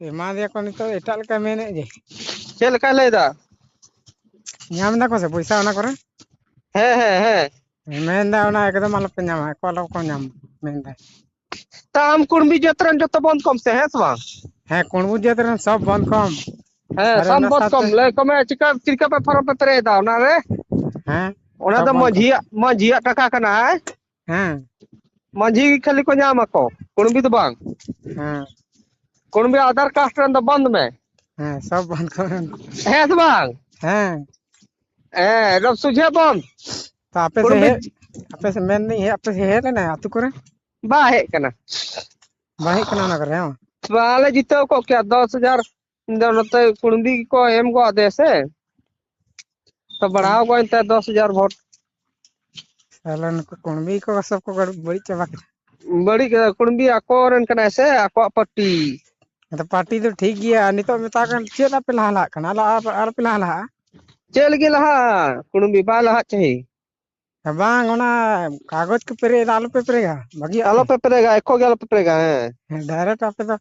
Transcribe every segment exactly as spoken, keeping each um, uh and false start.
ᱮᱢᱟ ᱫᱮᱭᱟ ᱠᱚ ᱱᱤᱛᱚᱜ ᱮᱴᱟᱜ ᱞᱮᱠᱟ ᱢᱮᱱᱮᱫ ᱡᱮ᱾ ᱪᱮᱫ ᱞᱮᱠᱟᱭ ᱞᱟᱹᱭᱫᱟ? ᱧᱟᱢ ᱫᱟᱠᱚ ᱥᱮ ᱯᱚᱭᱥᱟ ᱚᱱᱟ ᱠᱚᱨᱮ? ᱦᱮᱸ, ᱦᱮᱸ, ᱦᱮᱸ᱾ ᱢᱮᱱᱫᱟ ᱚᱱᱟ ᱮᱠᱫᱚᱢ ᱟᱞᱚᱯᱮ ᱧᱟᱢᱟ, ᱟᱠᱚ ᱟᱞᱚ ᱠᱚ ᱧᱟᱢ, ᱢᱮᱱᱫᱟᱭ᱾ ᱛᱟ ᱟᱢ ᱠᱩᱲᱢᱤ ᱡᱟᱹᱛ ᱨᱮᱱ ᱡᱚᱛᱚ ᱵᱚᱸᱫᱽ ᱠᱚᱢ ᱥᱮ, ᱦᱮᱸ ᱥᱮ ᱵᱟᱝ? ᱦᱮᱸ, ᱠᱩᱲᱢᱤ ᱡᱟᱹᱛ ᱨᱮᱱ ᱥᱚᱵ ᱵᱚᱸᱫᱽ ᱠᱚᱢ᱾ ᱦᱮᱸ, ᱟᱨ ᱥᱟᱢ ᱚᱱᱟ ᱵᱚᱸᱫᱽ ᱥᱟᱶᱛᱮ ᱠᱚᱢ, ᱞᱟᱹᱭ ᱠᱚᱢᱮ, ᱪᱤᱠᱟ, ᱪᱤᱠᱟ ᱯᱮ ᱯᱷᱚᱨᱚᱢ ᱯᱮ ᱯᱮᱨᱮᱡ ᱮᱫᱟ ᱚᱱᱟ ᱨᱮ? ᱦᱮᱸ, ᱚᱱᱟ ᱥᱚᱵ ᱫᱚ ᱵᱚᱸᱫᱽ ᱠᱚᱢ᱾ ᱢᱟᱹᱡᱷᱤᱭᱟᱜ, ᱢᱟᱹᱡᱷᱤᱭᱟᱜ ᱴᱟᱠᱟ ᱠᱟᱱᱟ, ᱦᱮᱸ? ᱦᱮᱸ᱾ ᱢᱟᱹᱡᱷᱤ ᱜᱮ ᱠᱷᱟᱹᱞᱤ ᱠᱚ ᱧᱟᱢ ᱟᱠᱚ, ᱠᱩᱲᱢᱤ ᱫᱚ ᱵᱟᱝ᱾ ᱦᱮᱸ᱾ ᱠᱩᱲᱢᱤ ᱟᱫᱷᱟᱨ ᱠᱟᱨᱰ ᱨᱮᱱ ᱫᱚ ᱵᱚᱸᱫᱽ ᱢᱮ᱾ ᱦᱮᱸ, ᱥᱚᱵ ᱵᱚᱸᱫᱽ ᱠᱚ᱾ ᱦᱮᱸ ᱥᱮ ᱵᱟᱝ? ᱦᱮᱸ᱾ ᱦᱮᱸ, ᱮᱠᱫᱚᱢ ᱥᱚᱡᱷᱮ ᱵᱚᱸᱫᱽ᱾ ᱛᱚ ᱟᱯᱮ ᱥᱮᱫ ᱠᱩᱲᱢᱤ ᱦᱮᱡ, ᱟᱯᱮ ᱥᱮᱫ ᱢᱮᱱᱫᱟᱹᱧ ᱦᱮᱡ, ᱟᱯᱮ ᱥᱮᱫ ᱦᱮᱡ ᱞᱮᱱᱟᱭ ᱟᱹᱛᱩ ᱠᱚᱨᱮ? ᱵᱟᱭ ᱦᱮᱡ ᱠᱟᱱᱟ᱾ ᱵᱟᱭ ᱦᱮᱡ ᱠᱟᱱᱟ ᱚᱱᱟ ᱠᱚᱨᱮ, ᱦᱮᱸ ᱵᱟᱝ? ᱵᱟᱞᱮ ᱡᱤᱛᱟᱹᱣ ᱠᱚᱜ ᱠᱮᱭᱟ, ᱫᱚᱥ ᱦᱟᱡᱟᱨ ᱫᱚ ᱱᱚᱛᱮ ᱠᱩᱲᱢᱤ ᱜᱮᱠᱚ ᱮᱢ ᱜᱚᱫ ᱟᱫᱮᱭᱟ ᱥᱮ᱾ ᱛᱚ ᱵᱟᱲᱦᱟᱣ ᱠᱚ ᱮᱱᱛᱮ ᱫᱚᱥ ᱦᱟᱡᱟᱨ ᱵᱷᱳᱴ᱾ ᱛᱟᱦᱞᱮ ᱱᱩᱠᱩ ᱠᱩᱲᱢᱤ ᱠᱚ ᱥᱚᱵ ᱠᱚ ᱵᱟᱹᱲ-, ᱵᱟᱹᱲᱤᱡ ᱪᱟᱵᱟ ᱠᱮᱫᱟ᱾ ᱵᱟᱹᱲᱤᱡ ᱠᱮᱫᱟ, ᱠᱩᱲᱢᱤ ᱟᱠᱚ ᱨᱮᱱ ᱠᱟᱱᱟᱭ ᱥᱮ, ᱟᱠᱚᱣᱟᱜ ᱯᱟᱨᱴᱤ᱾ ᱟᱫᱚ ᱯᱟᱨᱴᱤ ᱫᱚ ᱴᱷᱤᱠ ᱜᱮᱭᱟ, ᱱᱤᱛᱚᱜ ᱢᱮᱛᱟ ᱠᱚ ᱪᱮᱫ ᱟᱯᱮ ᱞᱟᱦᱟ ᱞᱟᱦᱟᱜ ᱠᱟᱱᱟ? ᱟᱞᱚ, ᱟᱞᱚ, ᱟᱞᱚᱯᱮ ᱞᱟᱦᱟ ᱞᱟᱦᱟᱜᱼᱟ᱾ ᱪᱮᱫ ᱞᱟᱹᱜᱤᱫ ᱞᱟᱦᱟᱜᱼᱟ? ᱠᱩᱲᱢᱤ ᱵᱟᱭ ᱞᱟᱦᱟᱜ ᱪᱟᱹᱦᱤ᱾ ᱵᱟᱝ, ᱚᱱᱟ ᱠᱟᱜᱚᱡᱽ ᱠᱚ ᱯᱮᱨᱮᱡ ᱮᱫᱟ, ᱟᱞᱚᱯᱮ ᱯᱮᱨᱮᱡᱟ, ᱵᱟᱹᱜᱤᱭᱟᱜ ᱯᱮ᱾ ᱟᱞᱚᱯᱮ ᱯᱮᱨᱮᱡᱟ, ᱮᱠᱷᱚᱡ ᱜᱮ ᱟᱞᱚᱯᱮ ᱯᱮᱨᱮᱡᱟ, ᱦᱮᱸ᱾ ᱦᱮᱸ, direct ᱟᱯᱮ ᱫᱚ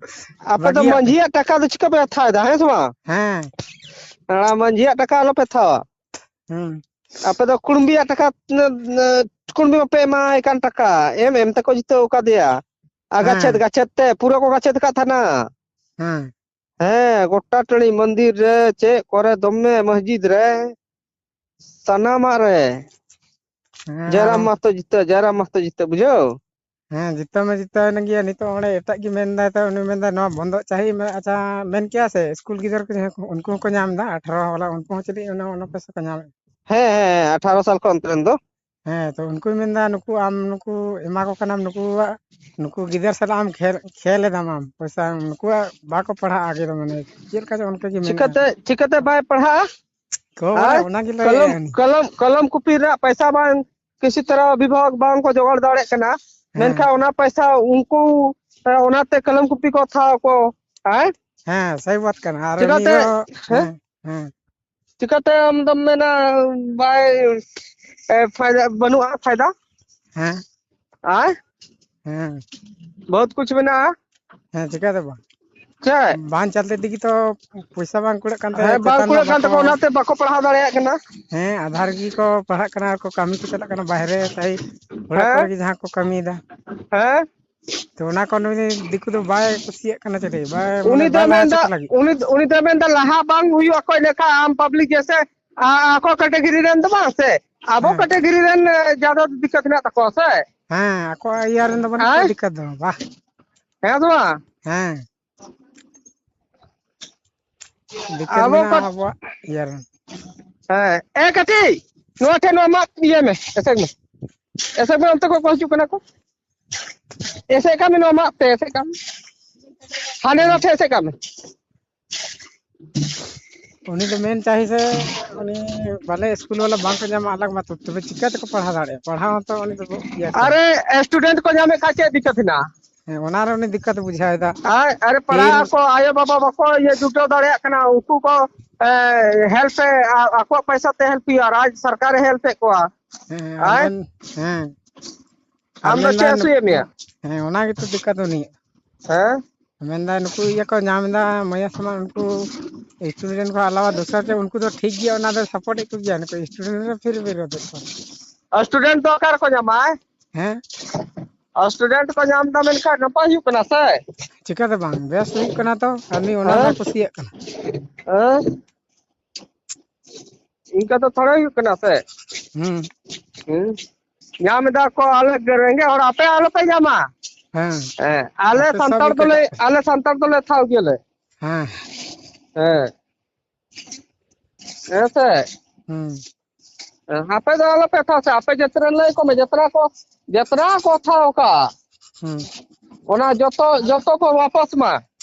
ᱟᱯᱮ ᱫᱚ ᱵᱟᱹᱜᱤᱭᱟᱜ ᱯᱮ᱾ ᱢᱟᱹᱡᱷᱤᱭᱟᱜ ᱴᱟᱠᱟ ᱫᱚ ᱪᱤᱠᱟᱹ ᱯᱮ ᱦᱟᱛᱟᱣ ᱮᱫᱟ, ᱦᱮᱸ ᱥᱮ ᱵᱟᱝ? ᱦᱮᱸ᱾ ᱚᱱᱟ ᱢᱟᱹᱡᱷᱤᱭᱟᱜ ᱴᱟᱠᱟ ᱟᱞᱚᱯᱮ ᱦᱟᱛᱟᱣᱟ᱾ ᱦᱮᱸ᱾ ᱟᱯᱮ ᱫᱚ ᱠᱩᱲᱢᱤᱭᱟᱜ ᱴᱟᱠᱟ, ᱠᱩᱲᱢᱤ ᱵᱟᱯᱮ ᱮᱢᱟᱭ ᱠᱟᱱ ᱴᱟᱠᱟ, ᱮᱢ ᱮᱢ ᱛᱮᱠᱚ ᱡᱤᱛᱟᱹᱣ ᱟᱠᱟᱫᱮᱭᱟ᱾ ᱟᱨ ᱜᱟᱪᱷᱮᱛ ᱦᱮᱸ᱾ ᱜᱟᱪᱷᱮᱛ ᱛᱮ ᱯᱩᱨᱟᱹ ᱠᱚ ᱜᱟᱪᱷᱮᱛ ᱟᱠᱟᱫ ᱛᱟᱦᱮᱱᱟ᱾ ᱦᱮᱸ᱾ ᱦᱮᱸ, ᱜᱚᱴᱟ ᱴᱟᱺᱰᱤ, ᱢᱚᱱᱫᱤᱨ ᱨᱮ, ᱪᱮᱫ ᱠᱚᱨᱮ ᱫᱚᱢᱮ, ᱢᱚᱥᱡᱤᱫ ᱨᱮ, ᱥᱟᱱᱟᱢᱟᱜ ᱨᱮ᱾ ᱦᱮᱸ, ᱟᱨ ᱡᱟᱭᱨᱟᱢ ᱢᱟᱦᱛᱚ ᱡᱤᱛᱟᱹ, ᱡᱟᱭᱨᱟᱢ ᱢᱟᱦᱛᱚ ᱡᱤᱛᱟᱹ, ᱵᱩᱡᱷᱟᱹᱣ? ᱦᱮᱸ, ᱡᱤᱛᱟᱹ ᱢᱟ ᱡᱤᱛᱟᱹ ᱮᱱ ᱜᱮᱭᱟ᱾ ᱱᱤᱛᱚᱜ ᱚᱸᱰᱮ ᱮᱴᱟᱜ ᱜᱮ ᱢᱮᱱᱫᱟᱭ, ᱛᱚ ᱩᱱᱤ ᱢᱮᱱᱫᱟᱭ ᱱᱚᱣᱟ ᱵᱚᱱᱫᱚᱜ ᱪᱟᱹᱦᱤ᱾ ᱢᱮ-, ᱟᱪᱪᱷᱟ, ᱢᱮᱱ ᱠᱮᱭᱟ ᱥᱮ ᱥᱠᱩᱞ ᱜᱤᱫᱟᱹᱨ ᱠᱚ ᱡᱟᱦᱟᱸᱭ ᱠᱚ, ᱩᱱᱠᱩ ᱦᱚᱸᱠᱚ ᱧᱟᱢ ᱮᱫᱟ, ᱟᱴᱷᱟᱨᱚ ᱵᱟᱞᱟ, ᱩᱱᱠᱩ ᱦᱚᱸ ᱪᱮᱫ ᱚᱱᱟ, ᱚᱱᱟ ᱯᱚᱭᱥᱟ ᱠᱚ ᱧᱟᱢᱮᱫ᱾ ᱦᱮᱸ, ᱦᱮᱸ, ᱦᱮᱸ, ᱟᱴᱷᱟᱨᱚ ᱥᱟᱞ ᱠᱷᱚᱱ ᱚᱱᱛᱮ ᱨᱮᱱ ᱫᱚ᱾ ᱦᱮᱸ, ᱛᱚ ᱩᱱᱠᱩᱭ ᱢᱮᱱᱫᱟ ᱱᱩᱠᱩ ᱟᱢ ᱱᱩᱠᱩ ᱮᱢᱟ ᱠᱚ ᱠᱟᱱᱟᱢ, ᱱᱩᱠᱩᱣᱟᱜ, ᱱᱩᱠᱩ ᱜᱤᱫᱟᱹᱨ ᱥᱟᱞᱟᱜ ᱟᱢ ᱠᱷᱮᱞ, ᱠᱷᱮᱞ ᱮᱫᱟᱢ ᱟᱢ, ᱯᱚᱭᱥᱟ ᱱᱩᱠᱩᱣᱟᱜ ᱵᱟᱠᱚ ᱯᱟᱲᱦᱟᱜᱼᱟ ᱟᱜᱮ ᱫᱚ, ᱢᱟᱱᱮ ᱪᱮᱫ ᱞᱮᱠᱟ ᱪᱚ ᱚᱱᱠᱟ ᱜᱮ ᱢᱮᱱᱮᱫᱼᱟ᱾ ᱪᱤᱠᱟᱹᱛᱮ, ᱪᱤᱠᱟᱹᱛᱮ ᱵᱟᱭ ᱯᱟᱲᱦᱟᱜᱼᱟ? ᱠᱚ ᱵᱚᱞᱮ ᱟᱨ ᱚᱱᱟ ᱜᱮ ᱠᱚᱞᱚᱢ, ᱞᱟᱹᱭᱮᱫᱼᱟ᱾ ᱠᱚᱞᱚᱢ, ᱠᱚᱞᱚᱢ ᱠᱚᱯᱤ ᱨᱮᱱᱟᱜ ᱯᱚᱭᱥᱟ ᱵᱟᱝ, ᱠᱤᱥᱤ ᱛᱚᱨᱟ ᱵᱤᱵᱷᱟᱜᱽ ᱵᱟᱝ ᱠᱚ ᱡᱚᱜᱟᱲ ᱫᱟᱲᱮᱭᱟᱜ ᱠᱟᱱᱟ, ᱦᱮᱸ᱾ ᱢᱮᱱᱠᱷᱟᱱ ᱚᱱᱟ ᱯᱚᱭᱥᱟ ᱩᱱᱠᱩ, ᱚᱱᱟᱛᱮ ᱠᱚᱞᱚᱢ ᱠᱚᱯᱤ ᱠᱚ ᱦᱟᱛᱟᱣ ᱟᱠᱚ, ᱦᱮᱸ? ᱦᱮᱸ, ᱥᱟᱹᱦᱤ ᱵᱟᱛ ᱠᱟᱱᱟ᱾ ᱟᱨ ᱩᱱᱤ ᱪᱤᱠᱟᱹᱛᱮ, ᱫᱚ, ᱦᱮᱸ? ᱦᱮᱸ, ᱦᱮᱸ᱾ ᱪᱤᱠᱟᱹᱛᱮ ᱟᱢ ᱫᱚᱢ ᱢᱮᱱᱟ ᱵᱟᱭ, ᱮ, ᱯᱷᱟᱭᱫᱟ, ᱵᱟᱹᱱᱩᱜᱼᱟ ᱯᱷᱟᱭᱫᱟ? ᱦᱮᱸ᱾ ᱟᱭ? ᱦᱮᱸ᱾ ᱵᱚᱦᱩᱛ ᱠᱩᱪ ᱢᱮᱱᱟᱜᱼᱟ᱾ ᱦᱮᱸ, ᱪᱤᱠᱟᱹ ᱫᱚ ᱵᱟᱝ᱾ ᱪᱮᱫ? ᱵᱟᱝ ᱪᱟᱞᱛᱮ ᱛᱮᱜᱮ ᱛᱚ ᱯᱚᱭᱥᱟ ᱵᱟᱝ ᱠᱩᱲᱟᱹᱜ ᱠᱟᱱ ᱛᱟᱭᱟ, ᱦᱮᱸ, ᱵᱟᱝ ᱪᱮᱛᱟᱱ ᱨᱮᱱᱟᱜ ᱠᱩᱲᱟᱹᱜ ᱠᱟᱱ ᱵᱟᱠᱚ ᱛᱟᱠᱚᱣᱟ, ᱚᱱᱟᱛᱮ ᱵᱟᱠᱚ ᱯᱟᱲᱦᱟᱣ ᱫᱟᱲᱮᱭᱟᱜ ᱠᱟᱱᱟ᱾ ᱦᱮᱸ, ᱟᱫᱷᱟᱨ ᱜᱮ ᱠᱚ ᱯᱟᱲᱦᱟᱜ ᱠᱟᱱᱟ, ᱟᱨ ᱠᱚ ᱠᱟᱹᱢᱤ ᱠᱚ ᱪᱟᱞᱟᱜ ᱠᱟᱱᱟ ᱵᱟᱦᱨᱮ, ᱛᱟᱭ ᱚᱲᱟᱜ ᱦᱮᱸ? ᱠᱚᱨᱮ ᱜᱮ ᱡᱟᱦᱟᱸ ᱠᱚ ᱠᱟᱹᱢᱤᱭᱮᱫᱟ᱾ ᱦᱮᱸ? ᱛᱚ ᱚᱱᱟ ᱠᱚ ᱱᱩᱭ ᱫᱤᱠᱩ ᱫᱚ ᱵᱟᱭ ᱠᱩᱥᱤᱭᱟᱜ ᱠᱟᱱᱟ ᱪᱮᱞᱮ, ᱵᱟᱭ, ᱢᱟᱱᱮ, ᱩᱱᱤ ᱫᱚ ᱵᱟᱭ ᱞᱟᱦᱟ ᱢᱮᱱᱫᱟ, ᱦᱚᱪᱚ ᱠᱚ ᱞᱟᱹᱜᱤᱫ᱾ ᱩᱱᱤ, ᱩᱱᱤ ᱫᱚ ᱢᱮᱱᱫᱟ ᱞᱟᱦᱟ ᱵᱟᱝ ᱦᱩᱭᱩᱜᱼᱟ, ᱚᱠᱚᱭ ᱞᱮᱠᱟ ᱟᱢ ᱯᱟᱵᱽᱞᱤᱠ ᱜᱮᱥᱮ, ᱟ-, ᱟᱠᱚ ᱠᱮᱴᱮᱜᱚᱨᱤ ᱨᱮᱱ ᱫᱚ ᱵᱟᱝ ᱥᱮ, ᱟᱵᱚ ᱦᱮᱸ᱾ ᱠᱮᱴᱮᱜᱚᱨᱤ ᱨᱮᱱ, ᱮ, ᱡᱟᱫᱟ ᱫᱤᱠᱠᱟᱛ ᱢᱮᱱᱟᱜ ᱛᱟᱠᱚᱣᱟ ᱥᱮ᱾ ᱦᱮᱸ, ᱟᱠᱚᱣᱟᱜ ᱤᱭᱟᱹ ᱨᱮᱱ ᱫᱚ ᱵᱟᱹᱱᱩᱜ ᱠᱚᱣᱟ, ᱦᱮᱸ? ᱫᱤᱠᱠᱟᱛ ᱫᱚ ᱵᱟᱝ᱾ ᱦᱮᱸ ᱥᱮ ᱵᱟᱝ? ᱦᱮᱸ᱾ ᱫᱤᱠᱠᱟᱛ ᱟᱵᱚ ᱢᱮᱱᱟᱜᱼᱟ ᱠᱚ ᱟᱵᱚᱣᱟᱜ ᱤᱭᱟᱹ ᱨᱮ᱾ ᱦᱮᱸ, ᱮ ᱠᱟᱹᱴᱤᱡ, ᱱᱚᱣᱟ ᱴᱷᱮᱱ ᱱᱚᱣᱟ ᱢᱟᱜ ᱤᱭᱟᱹ ᱢᱮ, ᱮᱥᱮᱫ ᱢᱮ᱾ ᱮᱥᱮᱫ ᱢᱮ, ᱚᱱᱛᱮ ᱠᱷᱚᱱ ᱠᱚ ᱦᱤᱡᱩᱜ ᱠᱟᱱᱟ ᱠᱚ᱾ ᱮᱥᱮᱫ ᱠᱟᱜ ᱢᱮ, ᱱᱚᱣᱟ ᱢᱟᱜ ᱛᱮ ᱮᱥᱮᱫ ᱠᱟᱜ ᱢᱮ᱾ ᱦᱟᱸᱰᱮ ᱱᱚᱣᱟ ᱴᱷᱮᱱ ᱮᱥᱮᱫ ᱠᱟᱜ ᱢᱮ᱾ ᱩᱱᱤ ᱫᱚ ᱢᱮᱱ ᱪᱟᱦᱮ ᱥᱮ ᱩᱱᱤ ᱵᱟᱞᱮ ᱥᱠᱩᱞ ᱵᱟᱞᱟ ᱵᱟᱝ ᱠᱚ ᱧᱟᱢᱟ, ᱟᱞᱟᱜᱽ ᱢᱟ, ᱛᱚᱵᱮ ᱪᱤᱠᱟᱹ ᱛᱮᱠᱚ ᱯᱟᱲᱦᱟᱣ ᱫᱟᱲᱮᱭᱟᱜᱼᱟ? ᱯᱟᱲᱦᱟᱣ ᱦᱚᱸᱛᱚ ᱩᱱᱤ ᱫᱚ ᱤᱭᱟᱹ ᱠᱟᱱᱟ᱾ ᱟᱨᱮ, student ᱠᱚ ᱧᱟᱢᱮᱫ ᱠᱷᱟᱱ ᱪᱮᱫ ᱫᱤᱠᱠᱟᱛ ᱦᱮᱱᱟᱜᱼᱟ? ᱦᱮᱸ, ᱚᱱᱟ ᱨᱮ ᱩᱱᱤ ᱫᱤᱠᱠᱟᱛ ᱮ ᱵᱩᱡᱷᱟᱹᱣ ᱮᱫᱟ᱾ ᱟᱨ, ᱟᱨᱮ, ᱯᱟᱲᱦᱟᱜ ᱯᱷᱤᱨ ᱟᱠᱚ, ᱟᱭᱳ ᱵᱟᱵᱟ ᱵᱟᱠᱚ ᱤᱭᱟᱹ ᱡᱩᱴᱟᱹᱣ ᱫᱟᱲᱮᱭᱟᱜ ᱠᱟᱱᱟ, ᱩᱱᱠᱩ ᱠᱚ, ᱮ, help ᱮ, ᱟ-, ᱟᱠᱚᱣᱟᱜ ᱯᱚᱭᱥᱟ ᱛᱮ help ᱦᱩᱭᱩᱜᱼᱟ, ᱨᱟᱡᱽ ᱥᱚᱨᱠᱟᱨᱮ help ᱮᱫ ᱠᱚᱣᱟ᱾ ᱦᱮᱸ, ᱟᱨ ᱟᱭ? ᱢᱮᱱ-, ᱦᱮᱸ᱾ ᱟᱨ ᱟᱢ ᱫᱚ ᱢᱮᱱᱫᱟᱭ ᱪᱮᱫ ᱱᱩᱠ-, ᱦᱟᱹᱥᱩᱭᱮᱫ ᱢᱮᱭᱟ? ᱦᱮᱸ, ᱚᱱᱟ ᱜᱮᱛᱚ ᱫᱤᱠᱠᱟᱛ ᱩᱱᱤᱭᱟᱜ᱾ ᱦᱮᱸ? ᱢᱮᱱᱫᱟᱭ ᱱᱩᱠᱩ ᱤᱭᱟᱹ ᱠᱚ ᱧᱟᱢ ᱮᱫᱟ, ᱢᱟᱹᱭᱟ ᱥᱟᱢᱟᱱ, ᱩᱱᱠᱩ student ᱠᱚ ᱟᱞᱟᱣᱟ ᱫᱚᱥᱟᱨ ᱛᱮ, ᱩᱱᱠᱩ ᱫᱚ ᱴᱷᱤᱠ ᱜᱮᱭᱟ, ᱚᱱᱟ ᱫᱚ support ᱮᱫ ᱠᱚ ᱜᱮᱭᱟ, ᱱᱩᱠᱩ student ᱫᱚ ᱯᱷᱤᱨ ᱵᱤᱨᱳᱫᱷ ᱮᱫ ᱠᱚᱣᱟ᱾ ᱟᱨ student ᱫᱚ ᱚᱠᱟ ᱨᱮᱠᱚ ᱧᱟᱢᱟ? ᱦᱮᱸ? ᱟᱨ student ᱠᱚ ᱧᱟᱢ ᱮᱫᱟ, ᱢᱮᱱᱠᱷᱟᱱ ᱱᱟᱯᱟᱭ ᱦᱩᱭᱩᱜ ᱠᱟᱱᱟ ᱥᱮ? ᱪᱤᱠᱟᱹ ᱫᱚ ᱵᱟᱝ, ᱵᱮᱥ ᱦᱩᱭᱩᱜ ᱠᱟᱱᱟ ᱛᱚ, ᱟᱨ ᱱᱩᱭ ᱚᱱᱟ ᱦᱮᱸ? ᱫᱚᱭ ᱠᱩᱥᱤᱭᱟᱜ ᱠᱟᱱᱟ᱾ ᱦᱮᱸ? ᱤᱱᱠᱟ ᱫᱚ ᱛᱷᱚᱲᱟ ᱦᱩᱭᱩᱜ ᱠᱟᱱᱟ ᱥᱮ? ᱦᱩᱸ᱾ ᱦᱩᱸ᱾ ᱧᱟᱢ ᱮᱫᱟ ᱠᱚ, ᱟᱞᱮ ᱨᱮᱸᱜᱮᱡ ᱦᱚᱲ, ᱟᱯᱮ ᱟᱞᱚᱯᱮ ᱧᱟᱢᱟ᱾ ᱦᱮᱸ᱾ ᱦᱮᱸ, ᱟᱞᱮ ᱟᱯᱮ ᱥᱟᱱᱛᱟᱲ ᱥᱟᱵ ᱫᱚᱞᱮ, ᱠᱟᱛᱮ᱾ ᱟᱞᱮ ᱥᱟᱱᱛᱟᱲ ᱫᱚᱞᱮ ᱛᱷᱟᱣ ᱜᱮᱭᱟᱞᱮ᱾ ᱦᱮᱸ᱾ ᱦᱮᱸ᱾ ᱦᱮᱸ ᱥᱮ? ᱦᱩᱸ᱾ ᱦᱮᱸ, ᱟᱯᱮ ᱫᱚ ᱟᱞᱚᱯᱮ ᱛᱷᱟᱣ ᱥᱮ, ᱟᱯᱮ ᱡᱟᱹᱛ ᱨᱮᱱ ᱞᱟᱹᱭ ᱠᱚᱢᱮ, ᱡᱟᱛᱨᱟ ᱠᱚ, ᱡᱟᱛᱨᱟ ᱠᱚ ᱛᱷᱟᱣ ᱠᱟᱜᱼᱟ᱾ ᱦᱩᱸ᱾ ᱚᱱᱟ ᱡᱚᱛᱚ, ᱡᱚᱛᱚ ᱠᱚ ᱣᱟᱯᱟᱥ ᱢᱟ᱾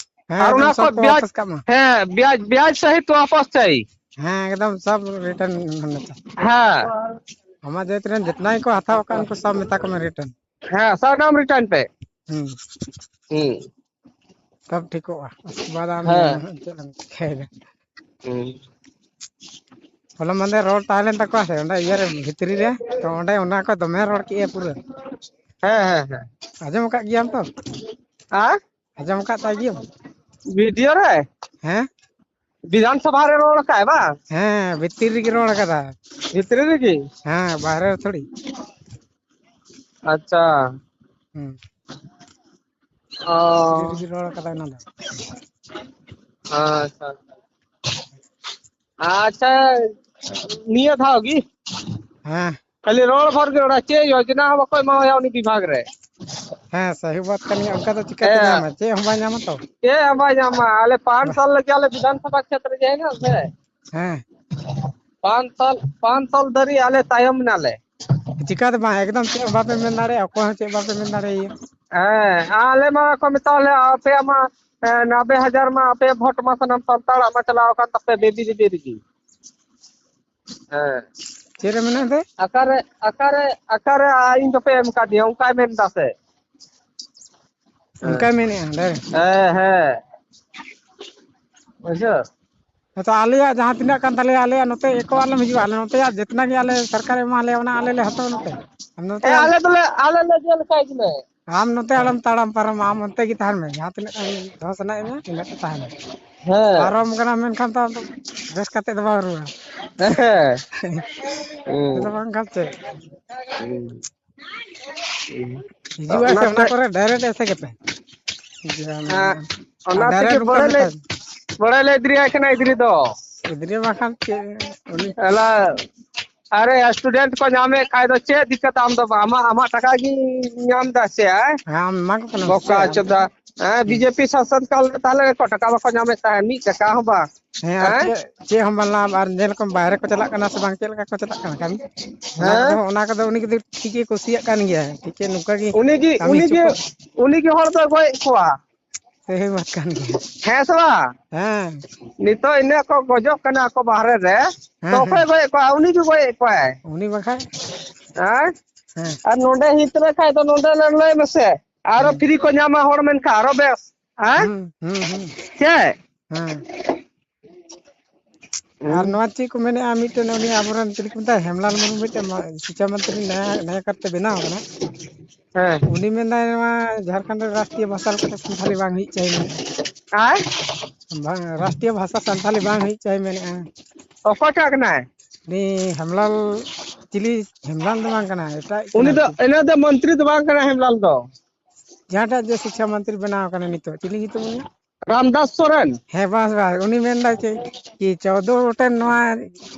ᱦᱮᱸ, ᱟᱨ ᱮᱠᱫᱚᱢ ᱚᱱᱟ ᱠᱚ ᱥᱚᱵ ᱠᱚ ᱵᱮᱭᱟᱡᱽ, ᱣᱟᱯᱟᱥ ᱠᱟᱜ ᱢᱟ᱾ ᱦᱮᱸ, ᱵᱮᱭᱟᱡᱽ, ᱵᱮᱭᱟᱡᱽ ᱥᱟᱹᱦᱤᱛ ᱣᱟᱯᱟᱥ ᱪᱟᱹᱭ᱾ ᱦᱮᱸ, ᱮᱠᱫᱚᱢ ᱥᱚᱵ return ᱦᱟᱱᱮ ᱛᱚ᱾ ᱦᱮᱸ᱾ ᱟᱢᱟᱜ ᱡᱟᱹᱛ ᱨᱮᱱ ᱡᱤᱛᱱᱟ ᱜᱮᱠᱚ ᱦᱟᱛᱟᱣ ᱟᱠᱟᱫ, ᱩᱱᱠᱩ ᱥᱚᱵ ᱢᱮᱛᱟ ᱠᱚᱢᱮ return᱾ ᱦᱮᱸ, ᱥᱟᱱᱟᱢ return ᱯᱮ᱾ ᱦᱩᱸ᱾ ᱦᱩᱸ᱾ ᱛᱚᱵ ᱴᱷᱤᱠᱚᱜᱼᱟ, ᱩᱥᱠᱮ ᱵᱟᱫ ᱟᱢ ᱦᱮᱸ᱾ ᱧᱮᱞ ᱢᱮ ᱪᱮᱫ ᱮᱢ ᱪᱤᱠᱟᱹᱭᱮᱫᱟ᱾ ᱦᱩᱸ᱾ ᱦᱚᱞᱟ ᱢᱟᱫᱷᱮᱨ ᱨᱚᱲ ᱛᱟᱦᱮᱸ ᱞᱮᱱ ᱛᱟᱠᱚᱣᱟ ᱥᱮ ᱚᱸᱰᱮ ᱤᱭᱟᱹ ᱨᱮ ᱵᱷᱤᱛᱨᱤ ᱨᱮ, ᱛᱚ ᱚᱸᱰᱮ ᱚᱱᱟ ᱠᱚ ᱫᱚᱢᱮ ᱨᱚᱲ ᱠᱮᱜᱼᱟ ᱯᱩᱨᱟᱹ᱾ ᱦᱮᱸ, ᱦᱮᱸ, ᱦᱮᱸ᱾ ᱟᱸᱡᱚᱢ ᱟᱠᱟᱫ ᱜᱮᱭᱟᱢ ᱛᱚ? ᱦᱮᱸ? ᱟᱸᱡᱚᱢ ᱟᱠᱟᱫ ᱛᱟᱭ ᱜᱮᱭᱟᱢ? ᱵᱷᱤᱰᱤᱭᱳ ᱨᱮ? ᱦᱮᱸ᱾ ᱵᱤᱫᱷᱟᱱ ᱥᱚᱵᱷᱟ ᱨᱮ ᱨᱚᱲ ᱟᱠᱟᱫ ᱵᱟᱝ? ᱦᱮᱸ, ᱵᱷᱤᱛᱤᱨ ᱨᱮᱜᱮ ᱨᱚᱲ ᱟᱠᱟᱫᱟ᱾ ᱵᱷᱤᱛᱨᱤ ᱨᱮᱜᱮ? ᱦᱮᱸ, ᱵᱟᱦᱨᱮ ᱨᱮ ᱛᱷᱚᱲᱤ᱾ ᱟᱪᱪᱷᱟ᱾ ᱦᱩᱸ᱾ ᱚ᱾ ᱵᱷᱤᱛᱨᱤ ᱨᱮᱜᱮ ᱨᱚᱲ ᱟᱠᱟᱫᱟ ᱚᱱᱟ ᱫᱚ᱾ ᱟᱪᱪᱷᱟ᱾ ᱟᱪᱪᱷᱟ, ᱱᱤᱭᱟᱹ ᱫᱷᱟᱣ ᱜᱮ? ᱦᱮᱸ᱾ ᱠᱷᱟᱹᱞᱤ ᱨᱚᱲ ᱵᱷᱚᱨ ᱜᱮ, ᱚᱱᱟ ᱪᱮᱫ ᱭᱳᱡᱽᱱᱟ ᱦᱚᱸ ᱵᱟᱠᱚ ᱮᱢᱟᱣᱟᱭᱟ ᱩᱱᱤ ᱵᱤᱵᱷᱟᱜᱽ ᱨᱮ᱾ ᱦᱮᱸ, ᱥᱟᱹᱦᱤ ᱵᱟᱛ ᱠᱟᱱ ᱜᱮᱭᱟ, ᱚᱱᱠᱟ ᱫᱚ ᱪᱤᱠᱟᱹᱛᱮ ᱦᱮᱸ᱾ ᱧᱟᱢᱟ? ᱪᱮᱫ ᱦᱚᱸ ᱵᱟᱭ ᱧᱟᱢᱟ ᱛᱚ᱾ ᱪᱮᱫ ᱦᱚᱸ ᱵᱟᱭ ᱧᱟᱢᱟ᱾ ᱟᱞᱮ ᱯᱟᱸᱪ ᱥᱟᱞ ᱞᱟᱹᱜᱤᱫ ᱟᱞᱮ ᱵᱤᱫᱷᱟᱱ ᱥᱚᱵᱷᱟ ᱠᱷᱮᱛᱨᱮ ᱡᱟᱭᱜᱟ ᱥᱮ᱾ ᱦᱮᱸ᱾ ᱯᱟᱸᱪ ᱥᱟᱞ, ᱯᱟᱸᱪ ᱥᱟᱞ ᱫᱷᱟᱹᱨᱤᱡ ᱟᱞᱮ ᱛᱟᱭᱚᱢ ᱮᱱᱟᱞᱮ᱾ ᱪᱤᱠᱟᱹ ᱫᱚ ᱵᱟᱝ, ᱮᱠᱫᱚᱢ ᱪᱮᱫ ᱦᱚᱸ ᱵᱟᱯᱮ ᱢᱮᱱ ᱫᱟᱲᱮᱭᱟᱜᱼᱟ, ᱚᱠᱚᱭ ᱦᱚᱸ ᱪᱮᱫ ᱵᱟᱯᱮ ᱢᱮᱱ ᱫᱟᱲᱮᱭᱟᱭᱟ᱾ ᱦᱮᱸ, ᱟᱞᱮ ᱢᱟ ᱠᱚ ᱢᱮᱛᱟᱣ ᱞᱮᱭᱟ, ᱟᱯᱮᱭᱟᱜ ᱢᱟ, ᱮ, ᱱᱚᱵᱵᱳᱭ ᱦᱟᱡᱟᱨ ᱢᱟ ᱟᱯᱮᱭᱟᱜ ᱵᱷᱳᱴ ᱢᱟ ᱥᱟᱱᱟᱢ ᱥᱟᱱᱛᱟᱲᱟᱜ ᱢᱟ ᱪᱟᱞᱟᱣ ᱟᱠᱟᱱ ᱛᱟᱯᱮ ᱵᱮᱵᱤ ᱫᱮᱵᱤ ᱨᱮᱜᱮ᱾ ᱦᱮᱸ᱾ ᱪᱮᱫ ᱨᱮ ᱢᱮᱱᱟᱜ ᱛᱮ? ᱚᱠᱟᱨᱮ, ᱚᱠᱟᱨᱮ, ᱚᱠᱟᱨᱮ ᱤᱧ ᱫᱚᱯᱮ ᱮᱢ ᱠᱟᱫᱤᱧᱟ, ᱚᱱᱠᱟᱭ ᱢᱮᱱ ᱫᱟ ᱥᱮ? ᱦᱮᱸ᱾ ᱚᱱᱠᱟᱭ ᱢᱮᱱᱮᱫᱼᱟ ᱚᱸᱰᱮ᱾ ᱦᱮᱸ, ᱦᱮᱸ᱾ ᱵᱩᱡᱷᱟᱹᱣ? ᱦᱮᱸ, ᱛᱚ ᱟᱞᱮᱭᱟᱜ ᱡᱟᱦᱟᱸ ᱛᱤᱱᱟᱹᱜ ᱠᱟᱱ ᱛᱟᱞᱮᱭᱟ, ᱟᱞᱮᱭᱟᱜ ᱱᱚᱛᱮ ᱮᱠᱚ ᱟᱞᱚᱢ ᱦᱤᱡᱩᱜᱼᱟ, ᱟᱞᱮ ᱱᱚᱛᱮᱭᱟᱜ ᱡᱮᱛᱱᱟ ᱜᱮ ᱟᱞᱮ ᱥᱚᱨᱠᱟᱨᱮ ᱮᱢᱟ ᱞᱮᱭᱟ, ᱚᱱᱟ ᱟᱞᱮ ᱞᱮ ᱦᱟᱛᱟᱣᱟ ᱱᱚᱛᱮ᱾ ᱟᱢ ᱱᱚᱛᱮ ᱦᱮᱸ, ᱟᱞᱮ ᱫᱚᱞᱮ, ᱟᱞᱮ ᱞᱮ ᱡᱮᱞᱮᱠᱟᱭ ᱜᱮᱞᱮ᱾ ᱟᱢ ᱱᱚᱛᱮ ᱟᱞᱚᱢ ᱛᱟᱲᱟᱢ ᱯᱟᱨᱚᱢᱟ, ᱟᱢ ᱚᱱᱛᱮ ᱜᱮ ᱛᱟᱦᱮᱱ ᱢᱮ, ᱡᱟᱦᱟᱸ ᱛᱤᱱᱟᱹᱜ ᱜᱟᱱ ᱫᱚᱦᱚ ᱥᱟᱱᱟᱭᱮᱫ ᱢᱮᱭᱟ, ᱤᱱᱟᱹᱜ ᱜᱮ ᱛᱟᱦᱮᱱ ᱢᱮ᱾ ᱦᱮᱸ᱾ ᱯᱟᱨᱚᱢ ᱠᱟᱱᱟ ᱢᱮᱱᱠᱷᱟᱱ ᱫᱚ ᱟᱢ ᱫᱚ ᱵᱮᱥ ᱠᱟᱛᱮ ᱫᱚ ᱵᱟᱢ ᱨᱩᱣᱟᱹᱲᱟ᱾ ᱦᱮᱸ᱾ ᱦᱩᱸ᱾ ᱟᱫᱚ ᱵᱟᱝᱠᱷᱟᱱ ᱪᱮᱫ? ᱦᱩᱸ᱾ ᱦᱤᱡᱩᱜᱼᱟ ᱥᱮ ᱚᱱᱟ ᱚᱱᱟᱛᱮ ᱠᱚᱨᱮ direct ᱮᱥᱮ ᱜᱮᱯᱮ? ᱦᱮᱸ, ᱟᱨ ᱚᱱᱟ ᱛᱮᱜᱮ direct ᱚᱱᱠᱟ ᱵᱟᱲᱟᱭ ᱞᱮ, ᱢᱮᱛᱟ ᱵᱟᱲᱟᱭ ᱞᱮ ᱤᱫᱤᱭᱟᱭ ᱠᱟᱱᱟ ᱤᱫᱨᱤ ᱫᱚ᱾ ᱤᱫᱨᱤ ᱵᱟᱠᱷᱟᱱ ᱪᱮᱫ ᱩᱱᱤ ᱟᱞᱟ, ᱟᱨᱮ student ᱠᱚ ᱧᱟᱢᱮᱫ ᱠᱷᱟᱡ ᱫᱚ ᱪᱮᱫ ᱫᱤᱠᱠᱟᱛ ᱟᱢ ᱫᱚ ᱟᱢᱟᱜ, ᱟᱢᱟᱜ ᱴᱟᱠᱟ ᱜᱮ ᱧᱟᱢ ᱫᱟ ᱥᱮ, ᱦᱮᱸ? ᱦᱮᱸ, ᱟᱢ ᱮᱢᱟ ᱠᱚ ᱠᱟᱱᱟᱢ ᱥᱮ ᱵᱚᱠᱟ ᱪᱮᱫ? ᱟᱢ ᱪᱚᱫᱟ᱾ ᱦᱮᱸ, ᱦᱮᱸ᱾ ᱵᱤᱡᱮᱯᱤ ᱥᱟᱥᱚᱱ ᱠᱟᱞ ᱨᱮ ᱛᱟᱦᱞᱮ ᱠᱚ ᱴᱟᱠᱟ ᱵᱟᱠᱚ ᱧᱟᱢᱮᱫ ᱛᱟᱦᱮᱸᱫ, ᱢᱤᱫ ᱴᱟᱠᱟ ᱦᱚᱸ ᱵᱟᱝ᱾ ᱦᱮᱸ, ᱟᱨ ᱦᱮᱸ? ᱪᱮᱫ, ᱪᱮᱫ ᱦᱚᱸ ᱵᱟᱝ ᱞᱟᱵᱷ, ᱟᱨ ᱧᱮᱞ ᱠᱚᱢ ᱵᱟᱦᱨᱮ ᱠᱚ ᱪᱟᱞᱟᱜ ᱠᱟᱱᱟ ᱥᱮ ᱵᱟᱝ, ᱪᱮᱫ ᱞᱮᱠᱟ ᱠᱚ ᱪᱟᱞᱟᱜ ᱠᱟᱱᱟ ᱠᱟᱹᱢᱤ? ᱚᱱᱟ ᱠᱚᱫᱚ, ᱦᱮᱸ? ᱚᱱᱟ ᱠᱚᱫᱚ ᱩᱱᱤ ᱠᱚᱫᱚ ᱴᱷᱤᱠ ᱜᱮ ᱠᱩᱥᱤᱭᱟᱜ ᱠᱟᱱ ᱜᱮᱭᱟ, ᱴᱷᱤᱠ ᱜᱮ ᱱᱚᱝᱠᱟ ᱜᱮ ᱩᱱᱤ ᱜᱮ, ᱠᱟᱹᱢᱤ ᱩᱱᱤ ᱦᱚᱪᱚ ᱜᱮ ᱠᱚ᱾ ᱦᱚᱲ ᱫᱚᱭ ᱜᱚᱡ ᱠᱚᱣᱟ᱾ ᱥᱮ ᱦᱮᱸ ᱢᱟ ᱠᱟᱱ ᱜᱮ᱾ ᱦᱮᱸ ᱥᱮ ᱵᱟᱝ? ᱦᱮᱸ᱾ ᱱᱤᱛᱚᱜ ᱤᱱᱟᱹᱜ ᱠᱚ ᱜᱚᱡᱚᱜ ᱠᱟᱱᱟ ᱠᱚ ᱵᱟᱦᱨᱮ ᱨᱮ, ᱛᱚ ᱦᱮᱸ, ᱦᱮᱸ᱾ ᱚᱠᱚᱭ ᱜᱚᱡ ᱠᱚᱣᱟ? ᱩᱱᱤ ᱜᱮ ᱜᱚᱡ ᱠᱚᱣᱟᱭ᱾ ᱩᱱᱤ ᱵᱟᱠᱷᱟᱡ᱾ ᱦᱮᱸ? ᱦᱮᱸ᱾ ᱟᱨ ᱱᱚᱰᱮ ᱦᱤᱛ ᱨᱮ ᱠᱷᱟᱡ ᱫᱚ ᱱᱚᱰᱮ ᱞᱮ ᱞᱟᱹᱭ ᱢᱮᱥᱮ, ᱟᱨᱚ ᱦᱮᱸ᱾ Free ᱠᱚ ᱧᱟᱢᱟ ᱦᱚᱲ ᱢᱮᱱᱠᱷᱟᱱ ᱟᱨᱚ ᱵᱮᱥ᱾ ᱦᱮᱸ? ᱦᱩᱸ, ᱦᱩᱸ, ᱦᱩᱸ᱾ ᱪᱮᱫ? ᱦᱮᱸ᱾ ᱦᱩᱸ᱾ ᱟᱨ ᱱᱚᱣᱟ ᱪᱮᱫ ᱠᱚ ᱢᱮᱱᱮᱫᱼᱟ, ᱢᱤᱫᱴᱮᱱ ᱩᱱᱤ ᱟᱵᱚᱨᱮᱱ ᱪᱤᱞᱤ ᱠᱚ ᱢᱮᱛᱟᱭ, ᱦᱮᱢᱞᱟᱞ ᱢᱩᱨᱢᱩ ᱢᱤᱫᱴᱮᱱ ᱢᱟ-, ᱥᱤᱪᱟ ᱢᱚᱱᱛᱨᱤ ᱱᱟᱭᱟ, ᱱᱟᱭᱟ ᱠᱟᱨᱛᱮ ᱵᱮᱱᱟᱣ ᱟᱠᱟᱱᱟ᱾ ᱦᱮᱸ᱾ ᱩᱱᱤ ᱢᱮᱱᱫᱟᱭ ᱱᱚᱣᱟ ᱡᱷᱟᱲᱠᱷᱚᱸᱰ ᱨᱮ ᱨᱟᱥᱴᱨᱤᱭᱚ ᱵᱷᱟᱥᱟ ᱞᱮᱠᱟᱛᱮ ᱥᱟᱱᱛᱷᱟᱞᱤ ᱵᱟᱝ ᱦᱩᱭᱩᱜ ᱪᱟᱹᱭ ᱢᱮᱱᱮᱫᱼᱟ᱾ ᱟᱭ? ᱵᱟᱝ, ᱨᱟᱥᱴᱨᱤᱭᱚ ᱵᱷᱟᱥᱟ ᱥᱟᱱᱛᱷᱟᱞᱤ ᱵᱟᱝ ᱦᱩᱭᱩᱜ ᱪᱟᱹᱭ ᱢᱮᱱᱮᱫᱼᱟ᱾ ᱚᱠᱚᱭᱴᱟᱜ ᱠᱟᱱᱟᱭ? ᱩᱱᱤ ᱦᱮᱢᱞᱟᱞ, ᱪᱤᱞᱤ ᱦᱮᱢᱞᱟᱞ ᱫᱚ ᱵᱟᱝ ᱠᱟᱱᱟ, ᱮᱴᱟᱜ ᱩᱱᱤ ᱠᱟᱱᱟ ᱫᱚ, ᱠᱚ᱾ ᱤᱱᱟᱹ ᱫᱚ ᱢᱚᱱᱛᱨᱤ ᱫᱚ ᱵᱟᱝ ᱠᱟᱱᱟ ᱦᱮᱢᱞᱟᱞ ᱫᱚ᱾ ᱡᱟᱦᱟᱸᱴᱟᱜ ᱡᱮ ᱥᱤᱠᱷᱟ ᱢᱚᱱᱛᱨᱤ ᱵᱮᱱᱟᱣ ᱠᱟᱱᱟ ᱱᱤᱛᱚᱜ, ᱪᱤᱞᱤ ᱧᱩᱛᱩᱢ ᱩᱱᱤᱭᱟᱜ? ᱨᱟᱢᱫᱟᱥ ᱥᱚᱨᱮᱱ᱾ ᱦᱮᱸ, ᱵᱟᱥ, ᱵᱟᱥ, ᱩᱱᱤ ᱢᱮᱱᱫᱟᱭ ᱪᱮᱫ ᱠᱤ ᱪᱳᱫᱽᱫᱳ ᱜᱚᱴᱮᱱ ᱱᱚᱣᱟ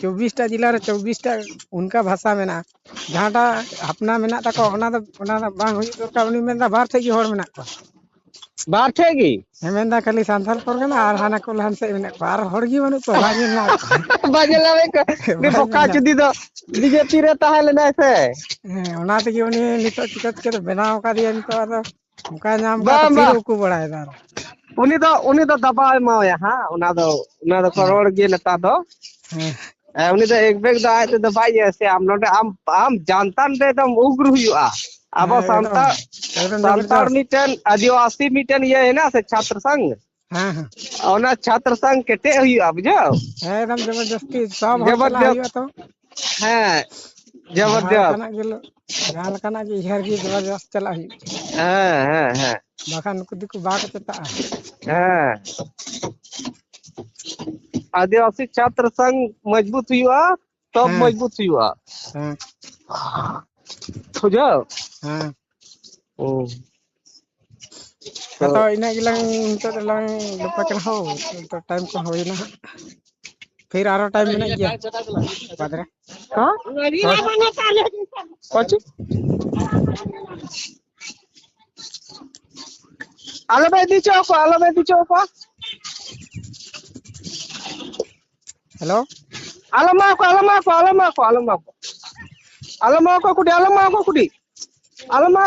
ᱪᱚᱵᱵᱤᱥ ᱴᱟ ᱡᱮᱞᱟ ᱨᱮ ᱪᱚᱵᱵᱤᱥ ᱴᱟ ᱚᱱᱠᱟ ᱵᱷᱟᱥᱟ ᱢᱮᱱᱟᱜᱼᱟ, ᱡᱟᱦᱟᱸᱴᱟᱜ ᱟᱯᱱᱟ ᱢᱮᱱᱟᱜ ᱛᱟᱠᱚᱣᱟ, ᱚᱱᱟ ᱫᱚ, ᱚᱱᱟ ᱫᱚ ᱵᱟᱝ ᱦᱩᱭᱩᱜ ᱫᱚᱨᱠᱟᱨ᱾ ᱩᱱᱤ ᱢᱮᱱᱫᱟ ᱵᱟᱨ ᱴᱷᱮᱡ ᱜᱮ ᱦᱚᱲ ᱢᱮᱱᱟᱜ ᱠᱚᱣᱟ᱾ ᱵᱟᱨ ᱴᱷᱮᱡ ᱜᱮ? ᱦᱮᱸ, ᱢᱮᱱᱫᱟ ᱠᱷᱟᱹᱞᱤ ᱥᱟᱱᱛᱟᱲ ᱯᱚᱨᱜᱟᱱᱟ ᱟᱨ ᱦᱟᱱᱟ ᱠᱚᱞᱦᱟᱱ ᱥᱮᱫ ᱢᱮᱱᱟᱜ ᱠᱚᱣᱟ, ᱟᱨ ᱦᱚᱲ ᱜᱮ ᱵᱟᱹᱱᱩᱜ ᱠᱚᱣᱟ, ᱵᱟᱝ ᱧᱮᱞ ᱧᱟᱢᱮᱫ ᱠᱚᱣᱟ᱾ ᱵᱟᱝ ᱧᱮᱞ ᱧᱟᱢᱮᱫ ᱠᱚᱣᱟ᱾ ᱩᱱᱤ ᱵᱟᱝ ᱵᱚᱠᱟ ᱧᱮᱞ ᱧᱟᱢ- ᱪᱩᱫᱤ ᱫᱚ ᱵᱤᱡᱮᱯᱤ ᱨᱮ ᱛᱟᱦᱮᱸ ᱞᱮᱱᱟᱭ ᱥᱮ? ᱦᱮᱸ, ᱚᱱᱟ ᱛᱮᱜᱮ ᱩᱱᱤ ᱱᱤᱛᱚᱜ ᱪᱤᱠᱟᱹ ᱪᱤᱠᱟᱹ ᱛᱮ ᱵᱮᱱᱟᱣ ᱟᱠᱟᱫᱮᱭᱟ ᱱᱤᱛᱚᱜ, ᱟᱫᱚ ᱚᱱᱠᱟ ᱧᱟᱢ ᱠᱟᱛᱮ ᱵᱟᱝ, ᱯᱷᱤᱨ ᱵᱟᱝ᱾ ᱩᱠᱩ ᱵᱟᱲᱟᱭᱮᱫᱟ ᱟᱨᱚ᱾ ᱩᱱᱤ ᱫᱚ, ᱩᱱᱤ ᱫᱚ ᱫᱟᱵᱟᱣ ᱮᱢᱟᱣᱟᱭᱟ ᱦᱟᱸᱜ, ᱚᱱᱟ ᱫᱚ, ᱚᱱᱟ ᱫᱚ ᱦᱮᱸ᱾ ᱨᱚᱲ ᱜᱮ ᱱᱮᱛᱟᱨ ᱫᱚ᱾ ᱦᱮᱸ᱾ ᱦᱮᱸ, ᱩᱱᱤ ᱫᱚ ᱮᱠ ᱵᱮᱜᱽ ᱫᱚ ᱟᱡ ᱛᱮᱫᱚ ᱵᱟᱭ ᱤᱭᱟᱹ ᱥᱮ, ᱟᱢ ᱱᱚᱰᱮ ᱟᱢ, ᱟᱢ ᱡᱟᱱᱛᱟᱱ ᱨᱮ ᱮᱠᱫᱚᱢ ᱩᱜᱽᱨ ᱦᱩᱭᱩᱜᱼᱟ᱾ ᱟᱵᱚ ᱦᱮᱸ, ᱮᱠᱫᱚᱢ, ᱥᱟᱱᱛᱟᱲ, ᱮᱠᱫᱚᱢ ᱥᱟᱱᱛᱟᱲ ᱡᱚᱵᱚᱨᱫᱚᱥ᱾ ᱢᱤᱫᱴᱮᱱ ᱟᱹᱫᱤᱵᱟᱹᱥᱤ ᱢᱤᱫᱴᱮᱱ ᱤᱭᱟᱹ ᱦᱮᱱᱟᱜ ᱥᱮ, ᱪᱷᱟᱛᱨ ᱥᱟᱝᱜᱷ? ᱦᱮᱸ, ᱦᱮᱸ᱾ ᱚᱱᱟ ᱪᱷᱟᱛᱨ ᱥᱟᱝᱜᱷ ᱠᱮᱴᱮᱡ ᱦᱩᱭᱩᱜᱼᱟ, ᱵᱩᱡᱷᱟᱹᱣ? ᱦᱮᱸ, ᱮᱠᱫᱚᱢ ᱡᱚᱵᱚᱨᱫᱚᱥᱛᱤ ᱥᱚᱵ ᱦᱚᱲ ᱪᱟᱞᱟᱜ ᱡᱚᱵᱚᱨᱫᱚᱥ᱾ ᱦᱩᱭᱩᱜᱼᱟ ᱛᱚ᱾ ᱦᱮᱸ, ᱡᱟᱦᱟᱸ ᱡᱚᱵᱚᱨᱫᱚᱥ᱾ ᱞᱮᱠᱟᱱᱟᱜ ᱜᱮ ᱞᱚ-, ᱡᱟᱦᱟᱸ ᱞᱮᱠᱟᱱᱟᱜ ᱜᱮ ᱩᱭᱦᱟᱹᱨ ᱜᱮ ᱡᱚᱵᱚᱨᱫᱚᱥ ᱪᱟᱞᱟᱜ ᱦᱩᱭᱩᱜᱼᱟ᱾ ᱦᱮᱸ, ᱦᱮᱸ, ᱦᱮᱸ᱾ ᱵᱟᱠᱷᱟᱱ ᱱᱩᱠᱩ ᱫᱚᱠᱚ ᱵᱟᱠᱚ ᱪᱮᱛᱟᱜᱼᱟ᱾ ᱦᱮᱸ᱾ ᱟᱹᱫᱤᱵᱟᱹᱥᱤ ᱪᱷᱟᱛᱨ ᱥᱟᱝᱜᱷ ᱢᱚᱡᱽᱵᱩᱛ ᱦᱩᱭᱩᱜᱼᱟ, ᱛᱚᱵ ᱦᱮᱸ᱾ ᱢᱚᱡᱽᱵᱩᱛ ᱦᱩᱭᱩᱜᱼᱟ᱾ ᱦᱮᱸ᱾ ᱵᱩᱡᱷᱟᱹᱣ? ᱦᱮᱸ᱾ ᱦᱩᱸ᱾ ᱦᱮᱸ, ᱛᱚ ᱤᱱᱟᱹᱜ ᱜᱮᱞᱟᱝ ᱱᱤᱛᱚᱜ ᱫᱚᱞᱟᱝ ᱜᱟᱯᱟ ᱠᱟᱱᱟ ᱦᱳ, ᱱᱤᱛᱚᱜ ᱴᱟᱭᱤᱢ ᱠᱚ ᱦᱩᱭᱱᱟ ᱦᱟᱸᱜ᱾ ᱯᱷᱤᱨ ᱟᱨᱚ ᱴᱟᱭᱤᱢ ᱢᱮᱱᱟᱜ ᱜᱮᱭᱟ ᱵᱟᱫᱽ ᱨᱮ᱾ ᱦᱮᱸ? ᱦᱳᱭ᱾ ᱟᱞᱚ ᱵᱮᱱ ᱤᱫᱤ ᱦᱚᱪᱚ ᱟᱠᱚᱣᱟ, ᱟᱞᱚ ᱵᱮᱱ ᱤᱫᱤ ᱦᱚᱪᱚ ᱟᱠᱚᱣᱟ᱾ ᱦᱮᱞᱳ᱾ ᱟᱞᱚ ᱮᱢᱟ ᱠᱚᱣᱟ, ᱟᱞᱚ ᱮᱢᱟ ᱠᱚᱣᱟ, ᱟᱞᱚ ᱮᱢᱟ ᱠᱚᱣᱟ, ᱟᱞᱚ ᱮᱢᱟ ᱠᱚᱣᱟ᱾ ᱟᱞᱚ ᱮᱢᱟ ᱠᱚᱣᱟ ᱠᱩᱰᱤ, ᱟᱞᱚ ᱮᱢᱟ ᱠᱚᱣᱟ ᱠᱩᱰᱤ᱾ ᱟᱞᱚ ᱮᱢᱟ᱾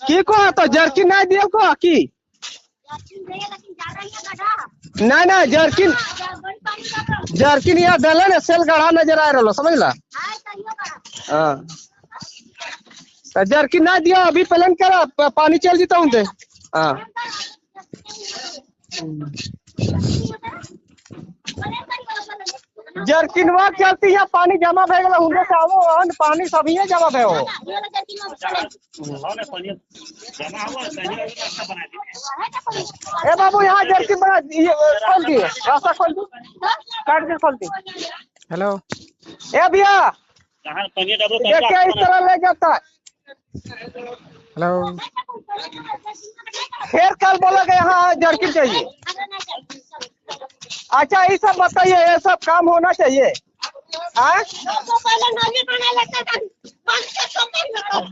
ᱠᱤ ᱠᱚ ᱛᱚ ᱡᱟᱨᱠᱤ ᱱᱟᱭ ᱫᱤᱭᱟ ᱠᱚ ᱠᱤ? नहीं, नहीं, जर्किन, जर्किन यह डाले ना, सेल गढ़ा नजर आ रहा, समझ ला? हाँ। तो जर्किन ना दिया, अभी प्लान करा, प-, पानी चल जीता हूँ ते। हाँ। जर्किनवा चलती है, पानी जमा भए गेलो, हुंडे से आवो, अन पानी सभी जमा भए हो। ए बाबू, यहाँ जर्किन बना, ये खोल दिए, रास्ता खोल दी, काट के खोल दी। हेलो। ए भैया, देखिए इस तरह ले जाता है। हेलो। फिर कल बोला कि यहाँ जर्किन चाहिए। अच्छा, ये सब बताइए, ये सब काम होना चाहिए। हाँ?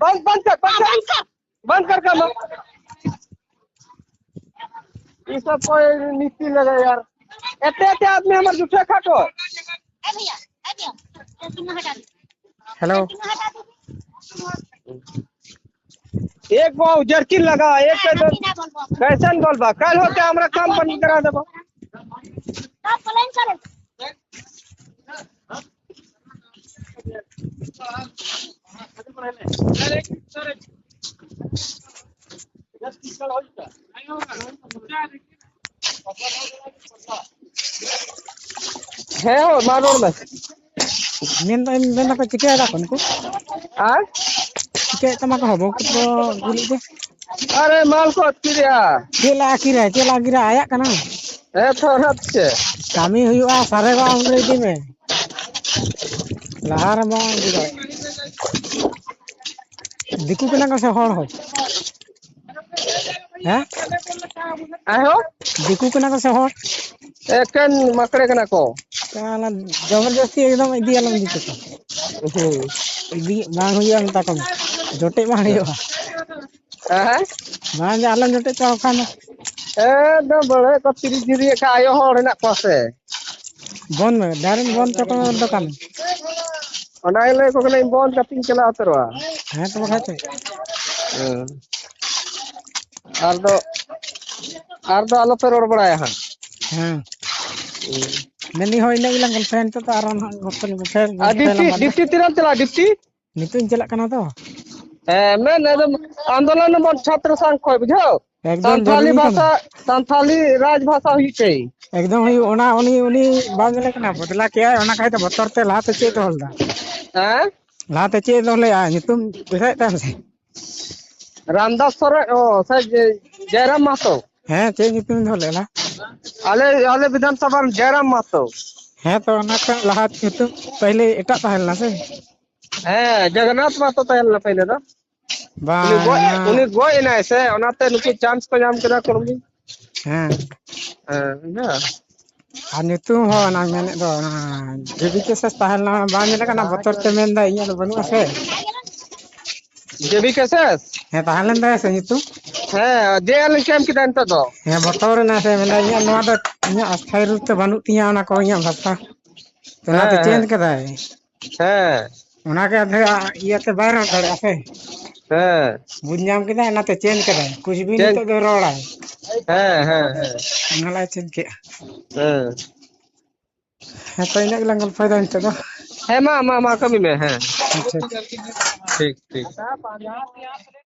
बंद, बंद कर, बंद कर। बंद कर काम। ये सब कोई नीति लगे यार। एते एते आदमी हमर जूठे खाटो। हेलो। एक बार जर्किन लगा, एक पे तो कैसन बोलबा? कल होते हमरा काम बंद करा देबो। ᱦᱮᱸ ᱦᱳ, ᱢᱟ ᱨᱚᱲ ᱢᱮ᱾ ᱢᱮᱱ ᱫᱚ ᱢᱮᱱ ᱫᱟᱠᱚ ᱪᱤᱠᱟᱹᱭ ᱫᱟᱠᱚ ᱱᱩᱠᱩ? ᱟᱨ? ᱪᱤᱠᱟᱹᱭᱮᱫ ᱛᱟᱢᱟ ᱠᱚ ᱦᱳ, ᱵᱟᱹᱦᱩ ᱠᱚ ᱜᱩᱞᱤᱡ ᱫᱚ? ᱟᱨᱮ ᱢᱟᱞ ᱠᱚ ᱟᱹᱛᱠᱤᱨᱮᱜᱼᱟ᱾ ᱪᱮᱫ ᱞᱟᱜ ᱟᱹᱠᱤᱨᱟ? ᱪᱮᱫ ᱞᱟᱜ ᱟᱹᱠᱤᱨᱟ? ᱟᱭᱟᱜ ᱠᱟᱱᱟ᱾ ᱦᱮᱸ ᱛᱚ, ᱚᱱᱟ ᱪᱮᱫ? ᱠᱟᱹᱢᱤ ᱦᱩᱭᱩᱜᱼᱟ, ᱥᱟᱨᱮ ᱵᱟ ᱩᱱᱨᱮ ᱤᱫᱤ ᱢᱮ᱾ ᱞᱟᱦᱟ ᱨᱮᱢᱟ ᱤᱫᱤ ᱫᱟᱲᱮᱭᱟᱜ᱾ ᱫᱤᱠᱩ ᱠᱟᱱᱟ ᱠᱚ ᱥᱮ ᱦᱚᱲ ᱦᱚᱸ? ᱦᱮᱸ? ᱟᱨᱦᱚᱸ? ᱫᱤᱠᱩ ᱠᱟᱱᱟ ᱠᱚ ᱥᱮ ᱦᱚᱲ? ᱮᱠᱮᱱ ᱢᱟᱠᱲᱮ ᱠᱟᱱᱟ ᱠᱚ᱾ ᱛᱟᱦᱞᱮ ᱡᱚᱵᱚᱨᱡᱚᱥᱛᱤ ᱮᱠᱫᱚᱢ ᱤᱫᱤ ᱟᱞᱚᱢ ᱤᱫᱤ ᱦᱚᱪᱚ ᱠᱚᱣᱟ᱾ ᱦᱩᱸ᱾ ᱤᱫᱤ ᱵᱟᱝ ᱦᱩᱭᱩᱜᱼᱟ, ᱢᱮᱛᱟ ᱠᱚᱢ᱾ ᱡᱚᱴᱮᱫ ᱵᱟᱝ ᱦᱩᱭᱩᱜᱼᱟ᱾ ᱦᱮᱸ? ᱵᱟᱝ ᱡᱮ ᱟᱞᱚᱢ ᱡᱚᱴᱮᱫ ᱦᱚᱪᱚ ᱠᱚ ᱠᱷᱟᱱ ᱫᱚ᱾ ᱮᱠᱫᱚᱢ ᱵᱟᱹᱲᱦᱟᱹ ᱠᱚ ᱛᱤᱨᱤᱥ ᱡᱩᱨᱤᱭᱮᱫ ᱠᱷᱟᱱ ᱟᱭᱳ ᱦᱚᱲ ᱦᱮᱱᱟᱜ ᱠᱚᱣᱟ ᱥᱮ᱾ ᱵᱚᱱᱫ ᱢᱮ, direct ᱵᱚᱱᱫ ᱦᱚᱪᱚ ᱠᱚᱢᱮ ᱫᱚᱠᱟᱱ᱾ ᱚᱱᱟ ᱜᱮ ᱞᱟᱹᱭ ᱟᱠᱚ ᱠᱟᱹᱱᱟᱹᱧ, ᱵᱚᱱᱫ ᱠᱟᱛᱮᱧ ᱪᱟᱞᱟᱣ ᱩᱛᱟᱹᱨᱚᱜᱼᱟ᱾ ᱦᱮᱸ ᱛᱚ ᱵᱟᱠᱷᱟᱡ ᱪᱮᱫ? ᱦᱮᱸ᱾ ᱟᱨ ᱫᱚ, ᱟᱨ ᱫᱚ ᱟᱞᱚᱯᱮ ᱨᱚᱲ ᱵᱟᱲᱟᱭᱟ ᱦᱟᱸᱜ᱾ ᱦᱮᱸ᱾ ᱦᱮᱸ᱾ ᱢᱮᱱᱫᱟᱹᱧ ᱦᱳᱭ, ᱤᱱᱟᱹᱜ ᱜᱮᱞᱟᱝ ᱜᱚᱞᱯᱷᱚᱭᱟ ᱱᱤᱛᱚᱜ ᱫᱚ, ᱟᱨᱚ ᱱᱟᱦᱟᱜ ᱜᱚᱞᱯᱷᱚ ᱞᱮ ᱜᱚᱞᱯᱷᱚᱭᱟ, ᱟᱨ ᱜᱚᱞᱯᱷᱚᱭᱟᱞᱟᱝ ᱰᱤᱯᱴᱤ, ᱵᱟᱫᱽ ᱨᱮ᱾ ᱰᱤᱯᱴᱤ ᱛᱤᱨᱮᱢ ᱪᱟᱞᱟᱜᱼᱟ, ᱰᱤᱯᱴᱤ? ᱱᱤᱛᱚᱜ ᱤᱧ ᱪᱟᱞᱟᱜ ᱠᱟᱱᱟ ᱛᱚ᱾ ᱦᱮᱸ, ᱢᱮᱱ ᱮᱠᱫᱚᱢ ᱟᱱᱫᱳᱞᱚᱱ ᱵᱚᱱ ᱪᱷᱟᱛᱨᱚ ᱥᱚᱝᱜᱷ ᱠᱷᱚᱡ, ᱵᱩᱡᱷᱟᱹᱣ? ᱮᱠᱫᱚᱢ ᱥᱟᱱᱛᱷᱟᱞᱤ ᱡᱟᱹᱨᱩᱲᱤ ᱠᱟᱱᱟ᱾ ᱵᱷᱟᱥᱟ, ᱥᱟᱱᱛᱷᱟᱞᱤ ᱨᱟᱡᱽ ᱵᱷᱟᱥᱟ ᱦᱩᱭᱩᱜ ᱪᱟᱹᱭ᱾ ᱮᱠᱫᱚᱢ ᱦᱩᱭᱩᱜ, ᱚᱱᱟ ᱩᱱᱤ, ᱩᱱᱤ ᱵᱟᱝ ᱧᱮᱞᱮ ᱠᱟᱱᱟ, ᱵᱚᱫᱞᱟ ᱠᱮᱜᱼᱟᱭ, ᱚᱱᱟ ᱠᱷᱟᱡ ᱫᱚ ᱵᱚᱛᱚᱨ ᱛᱮ ᱞᱟᱦᱟᱛᱮ ᱪᱮᱫ ᱫᱚᱦᱚ ᱞᱮᱫᱟ᱾ ᱦᱮᱸ? ᱞᱟᱦᱟᱛᱮ ᱪᱮᱫ ᱫᱚᱦᱚ ᱞᱮᱜᱼᱟ, ᱧᱩᱛᱩᱢ ᱫᱤᱥᱟᱹᱭᱮᱫ ᱛᱟᱢ ᱥᱮ? ᱨᱟᱢᱫᱟᱥ ᱥᱚᱨᱮᱱ, ᱚ, ᱥᱮ ᱡᱮ-, ᱡᱚᱭᱨᱟᱢ ᱢᱟᱦᱟᱛᱚ᱾ ᱦᱮᱸ, ᱪᱮᱫ ᱧᱩᱛᱩᱢ ᱫᱚᱦᱚ ᱞᱮᱫᱟ? ᱟᱞᱮ, ᱟᱞᱮ ᱵᱤᱫᱷᱟᱱ ᱥᱚᱵᱷᱟ ᱨᱮᱱ ᱡᱚᱭᱨᱟᱢ ᱢᱟᱦᱟᱛᱚ᱾ ᱦᱮᱸ, ᱛᱚ ᱚᱱᱟ ᱠᱷᱚᱱ ᱞᱟᱦᱟ ᱧᱩᱛᱩᱢ ᱯᱟᱹᱦᱞᱮ ᱮᱴᱟᱜ ᱛᱟᱦᱮᱸ ᱞᱮᱱᱟ ᱥᱮ? ᱦᱮᱸ, ᱡᱚᱜᱚᱱᱱᱟᱛᱷ ᱢᱟᱦᱟᱛᱚ ᱛᱟᱦᱮᱸ ᱞᱮᱱᱟ ᱯᱟᱹᱦᱞᱮ ᱫᱚ᱾ ᱩᱱᱤ ᱵᱟᱝ, ᱜᱚᱡ, ᱚᱱᱟ ᱩᱱᱤ ᱜᱚᱡ ᱮᱱᱟᱭ ᱥᱮ, ᱚᱱᱟᱛᱮ ᱱᱩᱠᱩ ᱪᱟᱱᱥ ᱠᱚ ᱧᱟᱢ ᱠᱮᱫᱟ ᱠᱚ᱾ ᱦᱮᱸ᱾ ᱦᱮᱸ, ᱤᱱᱟᱹ᱾ ᱟᱨ ᱧᱩᱛᱩᱢ ᱦᱚᱸ ᱚᱱᱟ ᱢᱮᱱᱮᱫ ᱫᱚ, ᱚᱱᱟ ᱡᱮᱵᱤ ᱠᱮᱥᱮᱥ ᱛᱟᱦᱮᱸ ᱞᱮᱱᱟ, ᱵᱟᱝ ᱧᱮᱞ ᱟᱠᱟᱱᱟ, ᱵᱚᱛᱚᱨ ᱛᱮ ᱢᱮᱱᱫᱟ ᱤᱧᱟᱹᱜ ᱫᱚ ᱵᱟᱹᱱᱩᱜᱼᱟ ᱥᱮ᱾ ᱡᱮᱵᱤ ᱠᱮᱥᱮᱥ? ᱦᱮᱸ, ᱛᱟᱦᱮᱸ ᱞᱮᱱ ᱛᱟᱭᱟ ᱥᱮ ᱧᱩᱛᱩᱢ? ᱦᱮᱸ, ᱡᱮ ᱟᱨ ᱞᱤᱧ ᱠᱮᱢ ᱠᱮᱫᱟ ᱱᱤᱛᱚᱜ ᱫᱚ᱾ ᱦᱮᱸ, ᱵᱚᱛᱚᱨ ᱮᱱᱟ ᱥᱮ, ᱢᱮᱱᱫᱟ ᱤᱧᱟᱹᱜ ᱱᱚᱣᱟ ᱫᱚ, ᱤᱧᱟᱹᱜ ᱟᱥᱛᱷᱟᱭᱤ ᱨᱩᱯ ᱛᱮ ᱵᱟᱹᱱᱩᱜ ᱛᱤᱧᱟᱹ ᱚᱱᱟ ᱠᱚ, ᱤᱧᱟᱹᱜ ᱵᱷᱟᱥᱟ᱾ ᱛᱚ ᱚᱱᱟᱛᱮ ᱦᱮᱸ, ᱪᱮᱧᱡᱽ ᱦᱮᱸ᱾ ᱠᱟᱫᱟᱭ᱾ ᱦᱮᱸ᱾ ᱚᱱᱟᱜᱮ ᱟᱫᱷᱟ ᱤᱭᱟᱹᱛᱮ ᱵᱟᱭ ᱨᱚᱲ ᱫᱟᱲᱮᱭᱟᱜᱼᱟ ᱥᱮ᱾ ᱦᱮᱸ᱾ ᱵᱩᱡᱽ ᱧᱟᱢ ᱠᱮᱫᱟᱭ, ᱚᱱᱟᱛᱮ ᱪᱮᱧᱡᱽ ᱠᱟᱫᱟᱭ᱾ ᱠᱩᱪ ᱵᱷᱤ ᱪᱮᱧᱡᱽ᱾ ᱱᱤᱛᱚᱜ ᱫᱚ ᱨᱚᱲᱟᱭ᱾ ᱦᱮᱸ, ᱦᱮᱸ, ᱦᱮᱸ᱾ ᱚᱱᱟ ᱞᱟᱭ ᱪᱮᱧᱡᱽ ᱠᱮᱫᱼᱟ᱾ ᱦᱮᱸ᱾ ᱦᱮᱸ, ᱛᱚ ᱤᱱᱟᱹᱜ ᱜᱮᱞᱟᱝ ᱜᱚᱞᱯᱷᱚᱭᱮᱫᱟ ᱱᱤᱛᱚᱜ ᱫᱚ᱾ ᱦᱮᱸ, ᱢᱟ, ᱢᱟ, ᱢᱟ, ᱠᱟᱹᱢᱤ ᱢᱮ, ᱦᱮᱸ᱾ ᱟᱪᱪᱷᱟ, ᱟᱪᱪᱷᱟ᱾ ᱴᱷᱤᱠ, ᱴᱷᱤᱠ᱾